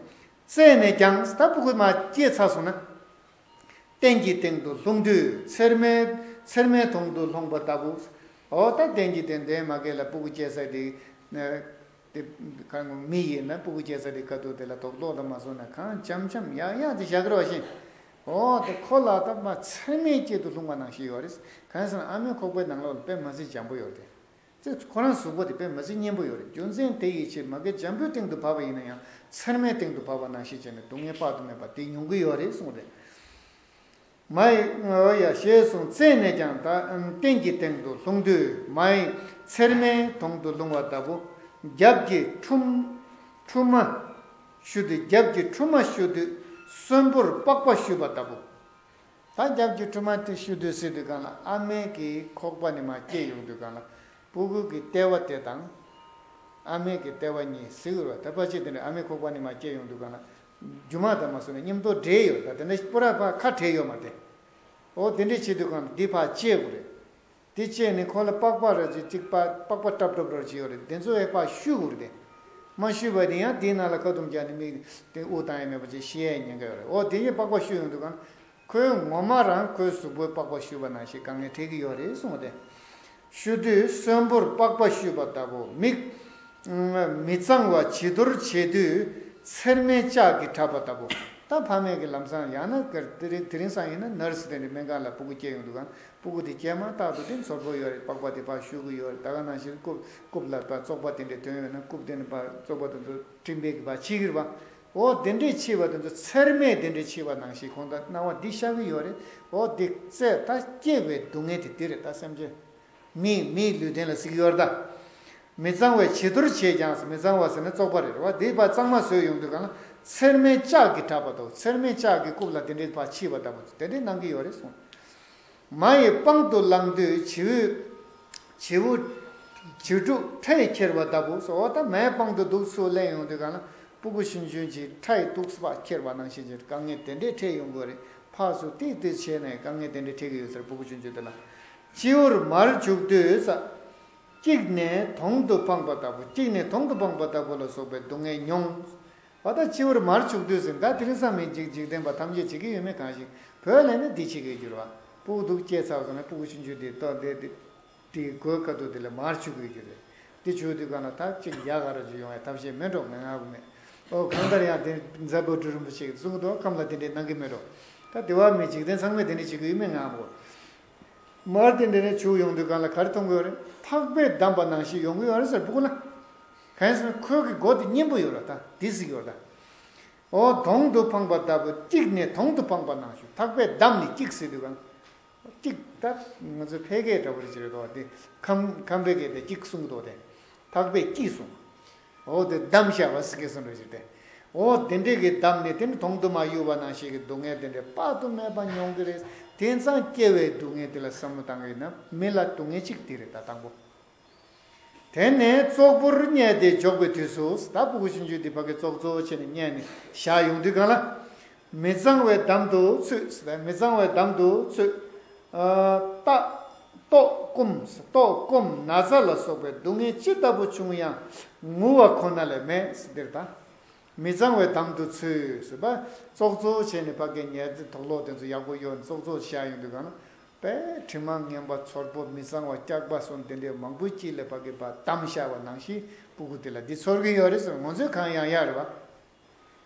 བཙས་ནས་ཀྱང་ད་སྤུ་གུ་མར་སྐྱེས་ཚར་སོང་ན། སྟན་གྱི་སྟེང་དུ་ལྷུང་དུས་ཚེར་མའི་ཚེར་མའི་དོང་དུ་ལྷུང་བ་ལྟ་བུ། འོ་ད་སྟན་གྱི་སྟེང་དེ་མ་གི་ལ་སྤུ་གུ་སྐྱེས་ས་དེ། དེ་གང་མི་ཡིན་ན་སྤུ་གུ་སྐྱེས་ས་དེ་ཁ་ཐུག་དེ་ལ་དོག་དོག་དང་མ་སོང་ན་གང་འཆམ་འཆམ་ཡག་ཡག་དེ་བཞག་གི་རེད་བ་ཤིང་། འོ་དེ་ཁོ་ལ་ད་མ་ཚེར་མའི་དཀྱིལ་དུ་ལྷུང་བ་ནང་བཞིན་ཡོད་རེད། གང་ཟེར་ན་ཨ་མའི་ཁོག་པའི་ནང་ལོགས་ལ་དཔེ་མ་སྲིད་འཇམ་པོ་ཡོད་རེད། དེ་ཁོ་རང་གཟུགས་པོ་དེ་དཔེ་མ་སྲིད་སྙན་པོ་ཡོད་རེད། རྒྱུ་མཚན་དེ་ཡི་ཕྱིར་མ་གི་འཇམ་པོའི་སྟེང་དུ་བབས་པ་ཡིན་ན་ཡང་ཚེར་མའི་སྟེང་དུ་བབས་པ་ནང་བཞིན་བྱས་ནས་སྡུག་བསྔལ་དཔག་ཏུ་མེད་པ་དེ་མྱོང་གི་ཡོད་རེད་གསུངས་རེད། མ་ཡི་ཨོ་ཡ་ཞེས་གསུངས། བཙས་ནས་ཀྱང་ད་སྟན་གྱི་སྟེང་དུ་ལྷུང་དུས་མ་ཡི་ཚེར་མའི་དོང་དུ་ལྷུང་བ་ལྟ་བུ། རྒྱབ་ཀྱི་ཕྲུ་ཕྲུ་མ་བཤུ་དུས། རྒྱབ་ཀྱི་ཕྲུ་མ་བཤུ་དུས་གསོན་པོར་པགས་པ་བཤུས་པ་ལྟ་བུ། ད་རྒྱབ་ཀྱི་ཕྲུ་མ་དེ་བཤུ་དུས་ཟེར་དུས་གང་ལ། ཨ་མའི་གི་ཁོག་པ་ནས་མར་སྐྱེས་ཡོང་དུས་གང་ལ། སྤུ་གུ་གི་ལྟེ་བ་དེ་དང་། ཨ་མའི་གི་ལྟེ་བ་གཉིས་ཟེར་གི་རེད་བ། ད་ཕལ་ཆེར་དེ་འདྲ་ཨ་མའི་ཁོག་པ་ནས་མར་སྐྱེས་ཡོང་དུས་གང་ལ། རྒྱུ་མ་དང་མ་སོ་ནས་མཉམ་དུ་འདྲེས་ཡོད། ད་དེ་འདྲ་པུ་ར་ཕར་ཁ་བྲལ་ཡོད་མ་རེད། འོ་དེ་འདྲས་བྱེད་དུས་གང་ལ་འདི་ཕར་བཅད་དགོས་རེད། དེ་བཅད་ནས་ཁོ་ལ་པགས་པ་ར་ཅིག་ཅིག་པ་པགས་པ་ཏྲབ་ཏྲབ་ར་ཅིག་ཡོད་རེད། དེ་ཚོ་ཡང་ཕར་བཤུ་དགོས་རེད་དེ། མ་བཤུས་པ་དེ་ཡང་དེའི་ནང་ལ་ཁ་ཐུམ་རྒྱག་ནས་མིག་དེ་དབུགས་བཏང་ཡས་མེད་པ་ཅིག་ཤི་ཡས་ཉེན་ཁ་ཡོད་རེད། འོ་དེ་ཡིན་པགས་པ་བཤུ་ཡོང་དུས་གང་ལ། ཁོས་ངོ་མ་རང་ཁོའི་གཟུགས་པོའི་པགས་པ་བཤུས་པ་ནང་བཞིན་དཀའ་ངལ་འཕྲད་ཀྱི་ཡོད་རེད་གསུངས་ཏེ། བཤུ་དུས་གསོན་པོར་པགས་པ་བཤུས་པ་ལྟ་བུ། མིག་མི་གཙང་བ་བྱི་དོར་བྱེད་དུས་ཚེར་མའི་ལྕགས་ཀྱིས་བྲབས་པ་ལྟ་བུ། ད་ཕ་མས་ཀྱི་ལམ་སང་ཡང་ན་དེ་རིང་དེ་རིང་སང་ཡིན་ན་ནར་སི་དེ་འདྲའི་སྨན་ཁང་ལ་སྤུ་གུ་སྐྱེས་ཡོང་དུས་གང་ལ། སྤུ་གུ་དེ་སྐྱེས་མ་ཐག་ཏུ་དེ་ཚོར་པོ་ཡོད་རེད། པགས་པ་དེ་ཕར་བཤུ་གི་ཡོད་རེད། ད་ག་ནང་བཞིན་རྐུབ་རྐུབ་ལ་ཕར་བཙོག་པ་དེ་འདྲས་ཐོན་ཡོད་ན་རྐུབ་དེ་ནས་ཕར་བཙོག་པ་དེ་ཚོ་འཕྲིན་པས་ཀྱི་ཕར་ཕྱིས་ཀྱི་རེད་པ། འོ་དེ་འདྲས་ཕྱིས་པ་དེ་ཚོ་ཚེར་མས་དེ་འདྲས་ཕྱིས་པ་ནང་བཞིན་ཁོང་ད་སྣང་བ་འདི་ཤར་གི་ཡོད་རེད། འོ་དེ་བཙས་ད་སྐྱེས་པའི་སྡུག་བསྔལ་དེ་དེ་རེད། ད་སེམས་ཅན། མི་མིའི་ལུས་རྟེན་ལ་གཟིགས་ཡོད་རེད་ད། མི་གཙང་བའི་བྱི་དོར་བྱས་ཀྱང་། མི་གཙང་བ་ཟེར་ན་བཙོག་པ་རེད་བ། དེ་ཕར་གཙང་མ་བཟོས་ཡོང་དུས་གང་ལ་ཚེར་མའི་ལྕགས་ཀྱིས་བྲབས་པ་དང་། ཚེར་མའི་ལྕགས་ཀྱིས་རྐུབ་ལ་དེ་འདྲའི་ཕར་ཕྱིས་པ་ལྟ་བུ་དེ་འདྲའི་གནང་གི་ཡོད་རེད་གསུངས། མ་ཡི་པང་དུ་ལངས་དུས་བྱིའུ་བྱིའུ་བྱིའུ་ཕྲུག་ཁྲས་ཁྱེར་བ་ལྟ་བུ་སོ། འོ་ད་མའི་པང་དུ་འདུག་སེ་གླན་ཡོང་དུས་གང་ལ་སྤུ་གུ་ཆུང་ཆུང་ཅིག་ཁྲས་འདུག་སེ་ཁྱེར་བ་ནང་བཞིན་གྱི་དཀའ་ངལ་དེ་འདྲས་འཕྲད་ཡོང་གི་རེད། ཕར་ཚུར་ཏིག་ཏིག་བྱས་ནས་དཀའ་ངལ་དེ་འདྲས་འཕྲད་ཀྱི་ཡོད་ཟེར། སྤུ་གུ་ཆུང་ཆུང་དེ་ལ། སྤྱི་བོར་མར་བྱུག་དུས་ས། གཅིག་ནས་དོང་དུ་འཕངས་པ་ལྟ་བུ། གཅིག་ནས་དོང་དུ་འཕངས་པ་ལྟ་བུ་ལ་སོགས་པའི་སྡུག་བསྔལ་མྱོང་། འོ་ད་སྤྱི་བོར་མར་བྱུག་དུས་ཟེར། ད་དེ་རིང་སང་མི་འཇིག་འཇིག་རྟེན་པ་ཐམས་ཅད་བྱེད་ཀྱི་ཡོད་མེད་གང་ཞིག་བོད་ལ་ནི་འདི་བྱེད་ཀྱི་ཡོད་རེད་བ། སྤུ་གུ་འདུག་སྐྱེས་ཚར་སོང་ན་སྤུ་གུ་ཆུང་ཆུང་དེ་ལྟོ་དེ་དེ་དེའི་མགོའི་ཁ་ཐུག་དེ་ལ་མར་བྱུག་གི་ཡོད་རེད། དེ་བྱུག་དུས་གང་ལ་ད་གཅིག་ཡག་ག་ར་ཅིག་ཡོང་ཡ་ཐབས་ཤེས་མེད་འགྲོ་ངས་ངག་གི་མེད། ཨོ་གང་ལྟར་ཡང་དེ་མཛད་པ་སྤྲུལ་རིན་པོ་ཆེ་གིས་གསུང་གི་འདུག་སྐབས་ལ་དེ་འདྲས་གནང་གི་མེད་འགྲོ། ད་དེ་བ་མི་འཇིག་རྟེན་ཚང་མས་དེ་འདྲས་བྱེད་ཀྱི་ཡོད་མེད་ངག་གི་མེད། མར་དེ་འདྲས་ནས་བྱུག་ཡོང་དུས་གང་ལ་ག་རེ་མཐོང་གི་ཡོད་རེད། ཐག་པས་བསྡམས་པ་ནང་བཞིན་ཡོང་གི་ཡོད་རེད་ཟེར་སྤུ་གུ་ལ། གང་ཡིན་ཟེར་ན་ཁོའི་གི་མགོ་དེ་སྙན་པོ་ཡོད་རེད། ད་དེ་གཟིགས་ཡོད་རེད་ད། ཨོ་དོང་དུ་འཕངས་པ་ལྟ་བུ། གཅིག་ནས་དོང་དུ་འཕངས་པ་ནང་བཞིན། ཐག་པས་བསྡམས་ནས་གཅིག་ཟེར་དུས་གང་། གཅིག་ད་ང་ཚོ་ཕལ་སྐད་འདྲ་པོ་རེ་བྱེད་རེད་དོ། དེ་ཁམས་ཁམས་པའི་སྐད་དེ་གཅིག་གསུང་གི་འདུག་དེ། ཐག་པས་གཅིག་གསུང་། འོ་དེ་བསྡམས་བཞག་པ་ཟེར་གི་གསུང་འདྲ་ཞིག་དེ། འོ་དེ་འདྲས་ཀྱི་བསྡམས་ནས་དེ་ནི་དོང་དུ་མ་གཡུགས་པ་ནང་བཞིན་གྱི་སྡུག་བསྔལ་དེ་འདྲས་དཔག་ཏུ་མེད་པ་མྱོང་གི་རེད། དེང་སང་སྐྱེ་བའི་སྡུག་བསྔལ་དེ་ལ་བསམ་བློ་བཏང་གི་ཡིན་ན་མི་ལ་སྡུག་བསྔལ་གཅིག་དེ་རེད་ད་དང་པོ། དེ་ནས་ཙོག་པུར་བསྙལ་ཏེ་འཇོག་པའི་དུས་སུ། ད་སྤུ་གུ་ཆུང་ཆུང་འདི་ཕ་གི་ཙོག་ཙོག་བྱས་ནས་བསྙལ་ནས་བཞག་ཡོང་དུས་གང་ལ། མི་གཙང་བའི་འདམ་དུ་ཚུད། མི་གཙང་བའི་འདམ་དུ་ཚུད། ཨ་ཏ་ལྟོགས་སྐོམ། ལྟོགས་སྐོམ་ན་ཚ་ལ་སོགས་པའི་སྡུག་བསྔལ་ཅི་ལྟ་བུ་བྱུང་ཡང་ངུ་བ་ཁོ་ན་ལས་མེད། འདིར་ད་མི་གཙང་བའི་འདམ་དུ་ཚུད་ཟེར་བ། ཙོག་ཙོག་བྱས་ནས་ཕ་གི་ཉལ་ཏེ་དོག་ལོག་དེ་ཚོ་ཡག་པོ་གཡོགས་ནས་ཙོག་ཙོག་བཞག་ཡོང་དུས་གང་ལ། དཔེ་དྲི་མ་ངན་པ་ཚོར་པོ་མི་གཙང་བ་སྐྱག་པ་སོགས་དེ་འདྲའི་མང་པོའི་དཀྱིལ་ལ་ཕ་གི་ཕར་བསྡམས་བཞག་པ་ནང་བཞིན་སྤུ་གུ་དེ་ལ་འདི་ཚོར་གི་ཡོད་རེད་ཟེར། ང་ཚོས་གང་ཡང་ཡག་རེད་བ།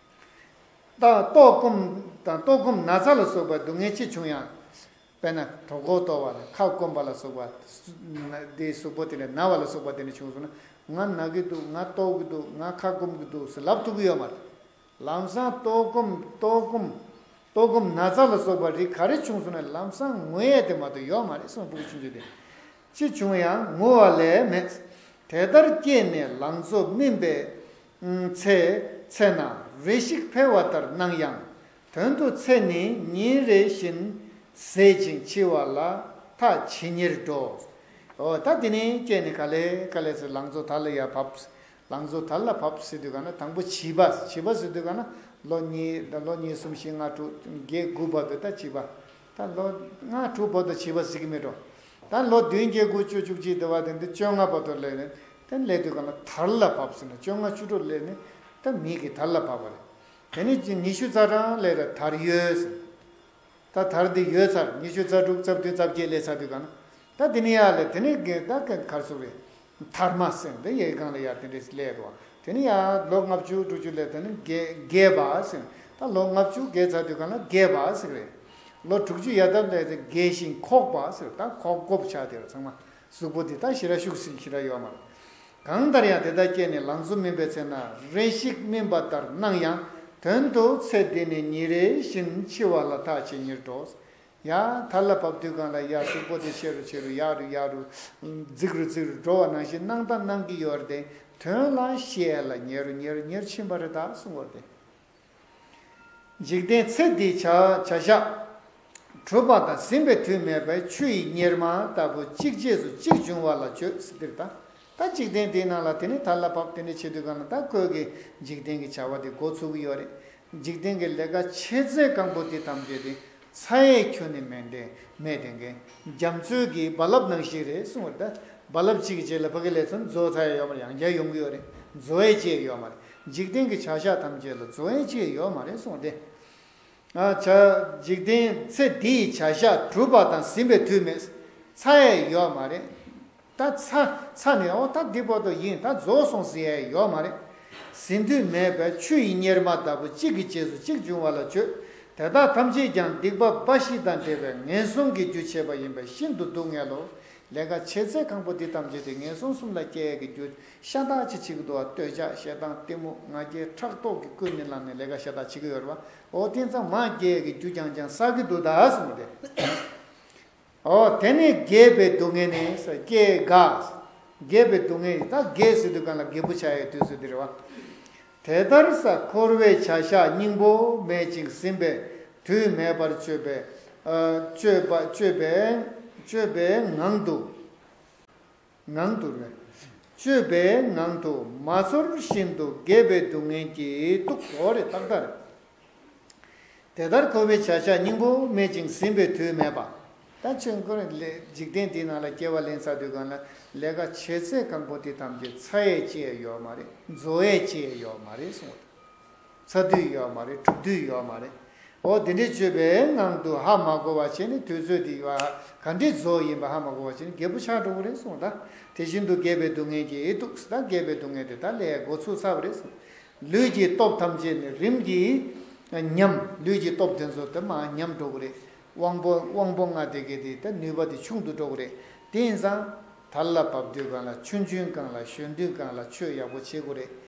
ད་ལྟོགས་སྐོམ་དང་ལྟོགས་སྐོམ་ན་ཚ་ལ་སོགས་པ་སྡུག་བསྔལ་ཅི་བྱུང་ཡང་། དཔེར་ན་གྲོད་ཁོག་ལྟོགས་པ་དང་ཁ་སྐོམ་པ་ལ་སོགས་པ། དེའི་གཟུགས་པོ་དེ་ལ་ན་བ་ལ་སོགས་པ་དེ་འདྲ་བྱུང་སོང་ན། ང་ན་གི་འདུག་ང་ལྟོགས་ཀྱི་འདུག་ང་ཁ་སྐོམ་གྱི་འདུག་ཟེར་ལབ་ཐུབ་ཀྱི་ཡོད་མ་རེད། ལམ་སང་ལྟོགས་སྐོམ་ལྟོགས་སྐོམ་ལྟོགས་སྐོམ་ན་ཚ་ལ་སོགས་པ་རིགས་ག་རེ་བྱུང་སོང་ན་ལམ་སང་ངུ་ཡས་དེ་མ་གཏོགས་ཡོད་མ་རེད་གསུངས། སྤུ་གུ་ཆུང་ཆུང་དེ། ཅི་བྱུང་ཡང་ངུ་བ་ལས་མེད། དེ་ལྟར་སྐྱེས་ནས་ལང་ཚོ་སྨིན་པའི་ཚེ་ཚེ་ན་རེ་ཞིག་འཕེལ་བ་ལྟར་སྣང་ཡང་། དོན་དུ་ཚེ་ནི་ཉིན་རེ་བཞིན་ཟད་ཅིང་འཆི་བ་ལ་ཐག་ཇེ་ཉེར་འགྲོ། འོ་ད་དེ་ནས་སྐྱེས་ནས་ག་ལེ་ག་ལེ་ཚེ་ལང་ཚོ་དར་ལ་ཡར་བབས། ལང་ཚོ་དར་ལ་བབས་ཟེར་དུས་ག་ན་དང་པོ་བྱིས་པ། བྱིས་པ་ཟེར་དུས་ག་ན་ལོ་གཉིས་ད་ལོ་གཉིས་གསུམ་བཞི་ལྔ་དྲུག་བརྒྱད་དགུ་བར་དུ་ད་བྱིས་པ། ད་ལོ་ལྔ་དྲུག་བར་དུ་བྱིས་པ་ཟེར་གི་མེད་འགྲོ། ད་ལོ་བདུན་བརྒྱད་དགུ་བཅུ་བཅུ་གཅིག་དེ་བ་དེ་འདི་བཅོ་ལྔ་བར་དུ་སླེབས་ནས་དེ་སླེབས་དུས་ག་ན་དར་ལ་བབས་ཟེར་ན་བཅོ་ལྔ་བཅུ་དྲུག་སླེབས་ནས་ད་མི་གི་དར་ལ་བབས་པ་རེད། དེ་ནས་ཉི་ཤུ་རྩ་གྲངས་སླེབས་ལ་དར་ཡོད་ཟེར། ད་དར་འདི་ཡོད་ཚར། ཉི་ཤུ་རྩ་དྲུག་རྩ་བདུན་རྩ་བརྒྱད་སླེབས་ཚར་དུས་ག་ན། ད་དེ་ནས་ཡར་ལས་དེ་ནས་རྒན་ད་རྒན་གར་སོགས་རེད། དར་མ་ཟེར་འདི་ཡའི་སྒང་ལ་ཡར་དེ་འདྲས་སླེབས་འདུག་དེ་ནས་ཡར་ལོ་ལྔ་བཅུ་དྲུག་ཅུ་སླེབས་དེ་ནས་རྒས་རྒས་པ་ཟེར། ད་ལོ་ལྔ་བཅུ་རྒས་ཚར་དུས་ག་ན་རྒས་པ་ཟེར་རེད། ལོ་དྲུག་ཅུ་ཡར་ལྡབ་སླེབས་ཏེ་རྒས་ཤིང་འཁོགས་པ་ཟེར། ད་འཁོགས་འཁོགས་ཆགས་དེ་ར་ཚང་མ། གཟུགས་པོ་འདི་དག་ཞེ་དྲག་ཤུགས་ཟིན་ཞེ་དྲག་ཡོད་མ་རེད། གང་ལྟར་ཡང་དེ་ལྟར་སྐྱེས་ནས་ལང་ཚོ་སྨིན་པའི་ཚེ་ན་རེ་ཞིག་སྨིན་པ་ལྟར་སྣང་ཡང་། དོན་དུ་ཚེ་འདི་ནི་ཉིན་རེ་བཞིན་འཆི་བ་ལ་ཐག་ཇེ་ཉེར་འགྲོ། ཡ་དར་ལ་བབས་དུས་གང་ལ་ཡ་གཟུགས་པོ་དེ་ཆེ་རུ་ཆེ་རུ་ཡག་རུ་ཡག་རུ་རྫིག་རུ་རྫིག་རུ་འགྲོ་བ་ནང་བཞིན་སྣང་དང་སྣང་གི་ཡོད་རེད་དེ། དོན་ལ་བཤད་ལ་ཉེ་རུ་ཉེ་རུ་ཉེ་རུ་ཕྱིན་པ་རེད་ད་གསུང་བར་ཏེ། འཇིག་རྟེན་ཚེ་འདིའི་བྱ་བྱ་བཞག་གྲུབ་པ་དང་ཟིན་པའི་དུས་མེད་པའི་ཆུ་ཡི་གཉེར་མ་ལྟ་བུ་གཅིག་རྗེས་སུ་གཅིག་འབྱུང་བ་ལ་བརྗོད་ཟེར་དེར་ད། ད་འཇིག་རྟེན་འདིའི་ནང་ལ་དེ་ནི་ཐར་ལ་བབས་དེ་འདྲ་བྱེད་དུས་གང་ལ་ད་ཁོས་ཀྱི་འཇིག་རྟེན་གྱི་བྱ་བ་དེ་འགོ་ཚུགས་ཀྱི་ཡོད་རེད། འཇིག་རྟེན་གྱི་ལས་ཀ་ཆེ་ཚད་གང་པོ་དེ་ཐམས་ཅད་དེ་ཚ་ཡས་ཁྱོན་ནས་མེད་དེ་མེད་དེ་འགན་རྒྱ་མཚོའི་གི་རྦ་རླབས་ནང་བཞིན་རེད་གསུངས་པ་རེད་ད། རྦ་རླབས་གཅིག་གི་རྗེས་ལ་ཕ་གི་ལས་ཚོན་རྫོགས་ཚར་ཡ་ཡོད་མ་རེད། ཡང་བསྐྱར་ཡོང་གི་ཡོད་རེད། རྫོགས་ཡས་ཅིག་ཡོད་མ་རེད། འཇིག་རྟེན་གྱི་བྱ་བཞག་ཐམས་ཅད་ལ་རྫོགས་ཡས་ཅིག་ཡོད་མ་རེད་གསུངས་ཏེ། ཨ་བྱ། འཇིག་རྟེན་ཚེ་འདིའི་བྱ་བཞག་གྲུབ་པ་དང་ཟིན་པའི་དུས་མེད། ཚ་ཡས་ཡོད་མ་རེད། ད་ཚ་ཚ་ནས་ཨོ་ད་འདི་བར་དུ་ཡིན་ད་རྫོགས་སོང་ཟེར་ཡས་ཡོད་མ་རེད། ཟིན་དུས་མེད་པའི་ཆུ་ཡི་གཉེར་མ་ལྟ་བུ་གཅིག་གི་རྗེས་སུ་གཅིག་འབྱུང་བ་ལ་བརྗོད། དེ་དག་ཐམས་ཅད་ཀྱང་སྡིག་པ་འབའ་ཞིག་དང་འབྲེལ་བའི་ངན་སོང་གི་རྒྱུ་བྱེད་པ་ཡིན་པས་ཤིན་ཏུ་སྡུག་བསྔལ་ལོ། ལས་ཀ་ཆེ་ཚད་གང་པོ་འདི་ཐམས་ཅད་དེ་ངན་སོང་གསུམ་ལ་སྐྱེ་ཡས་ཀྱི་རྒྱུ་ཤ་སྟག་ཅིག་བྱེད་ཀྱི་འདུག་བ། འདོད་ཆགས་ཞེ་སྡང་གཏི་མུག་ང་རྒྱལ་ཕྲག་དོག་གིས་ཀུན་ནས་བསླངས་ནས་ལས་ཀ་ཤ་སྟག་བྱེད་ཀྱི་ཡོད་རེད་བ། འོ་དེ་ཙམ་མ་སྐྱེ་ཡས་ཀྱི་རྒྱུ་རྐྱང་རྐྱང་བསགས་ཀྱི་འདུག་ད་གསུངས་ཏེ། འོ་དེ་ནི་རྒས་པའི་སྡུག་བསྔལ་ནི་ས་སྐྱེ་རྒ། རྒས་པའི་སྡུག་བསྔལ་ད་རྒས་ཟེར་དུས་གང་ལ་རྒད་པོ་ཆགས་ཡའི་དུས་སུ་འདིར་བ། དེ་ལྟར་ས་འཁོར་བའི་བྱ་བཞག་སྙིང་པོ་མེད་ཅིང་ཟིན་པའི་དུས་མེད་པར་སྤྱོད་པའི་ཨ་སྤྱོད་པ་སྤྱོད་པའི་སྤྱོད་པའི་ངང་དུ། ངང་དུ་རེད། སྤྱོད་པའི་ངང་དུ་མ་ཚོར་བཞིན་དུ་རྒས་པའི་སྡུག་བསྔལ་གྱིས་གཏུགས་སོ་རེད་ཏག་ཏག་རེད། དེ་ལྟར་འཁོར་བའི་བྱ་བཞག་སྙིང་པོ་མེད་ཅིང་ཟིན་པའི་དུས་མེད་པ། ད་ཆོས་འཁོར་ལས་འཇིག་རྟེན་འདིའི་ནང་ལ་སྐྱེ་བ་ལེན་ཚར་དུས་གང་ལ་ལས་ཀ་བྱེད་ཚད་གང་པོ་དེ་ཐམས་ཅད་ཚར་ཡས་ཅི་ཡས་ཡོད་མ་རེད། རྫོགས་ཡས་ཅི་ཡས་ཡོད་མ་རེད་གསུངས། ཚར་དུས་ཡོད་མ་རེད། གྲུབ་དུས་ཡོད་མ་རེད། འོ་དེ་འདྲའི་སྤྱོད་པའི་ངང་དུ་ཧ་མ་གོ་བ་བྱས་ནས་དུས་ཚོད་དེ་ཡོད་ག་འདྲའི་རྫོགས་ཡིན་པ་ཧ་མ་གོ་བ་བྱས་ནས་རྒད་པོ་ཆགས་འགྲོ་གི་རེད་གསུངས། ད་དེ་བཞིན་དུ་རྒས་པའི་སྡུག་བསྔལ་གྱིས་གཏུགས། ད་རྒས་པའི་སྡུག་བསྔལ་དེ་ད་ལས་འགོ་ཚུགས་ཚར་བ་རེད་གསུངས། ལུས་ཀྱི་སྟོབས་ཐམས་ཅད་ནི་རིམ་གྱིས་ཉམས། ལུས་ཀྱི་སྟོབས་དེ་ཚོ་དེ་མར་ཉམས་འགྲོ་གི་རེད། དབང་པོ་དབང་པོ་ལྔ་དེ་གའི་དེ་ད་ནུས་པ་དེ་ཆུང་དུ་འགྲོ་གི་རེད། དེ་ཡིན་ཙང་ཐར་ལ་བབས་དུས་གང་ལ་ཆུང་ཆུང་སྒང་ལ་གཞོན་དུས་སྒང་ལ་ཆོས་ཡག་པོ་བྱེད་དགོས་རེད།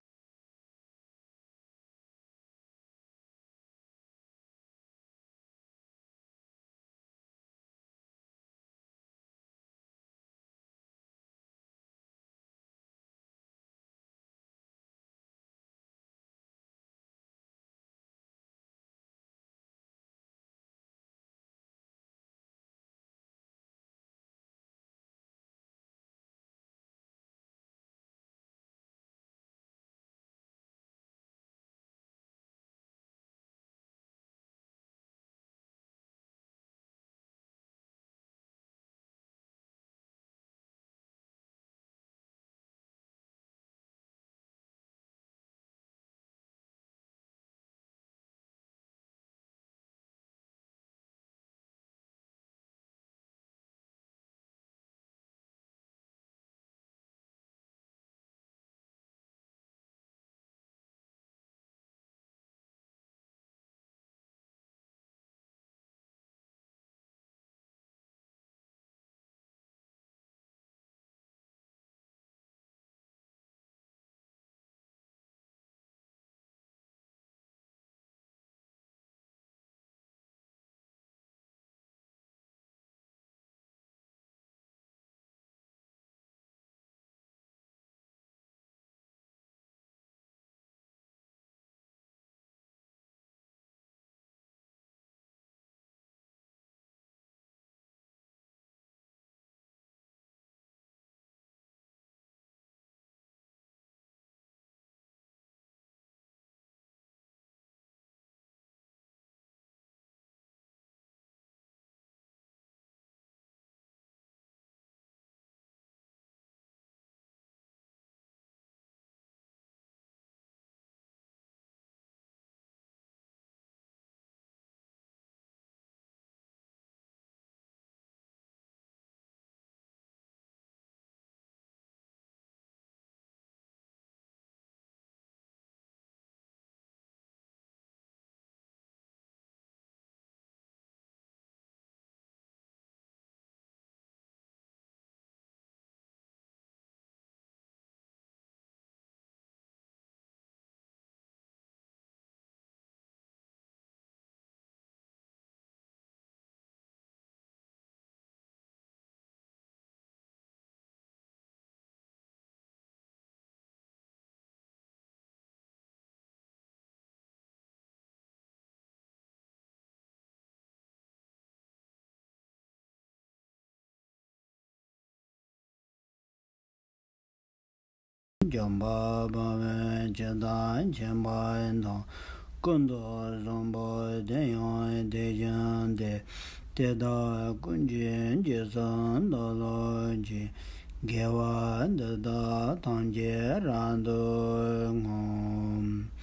འཇོམས་པ་དཔའ་བོས་ཇི་ལྟར་མཁྱེན་པ་དང་། ཀུན་ཏུ་བཟང་པོ་དེ་ཡང་དེ་བཞིན་ཏེ། དེ་དག་ཀུན་གྱི་རྗེས་སུ་བདག་སློབ་ཅིང་། དགེ་བ་འདི་དག་ཐམས་ཅད་རབ་ཏུ་བསྔོ།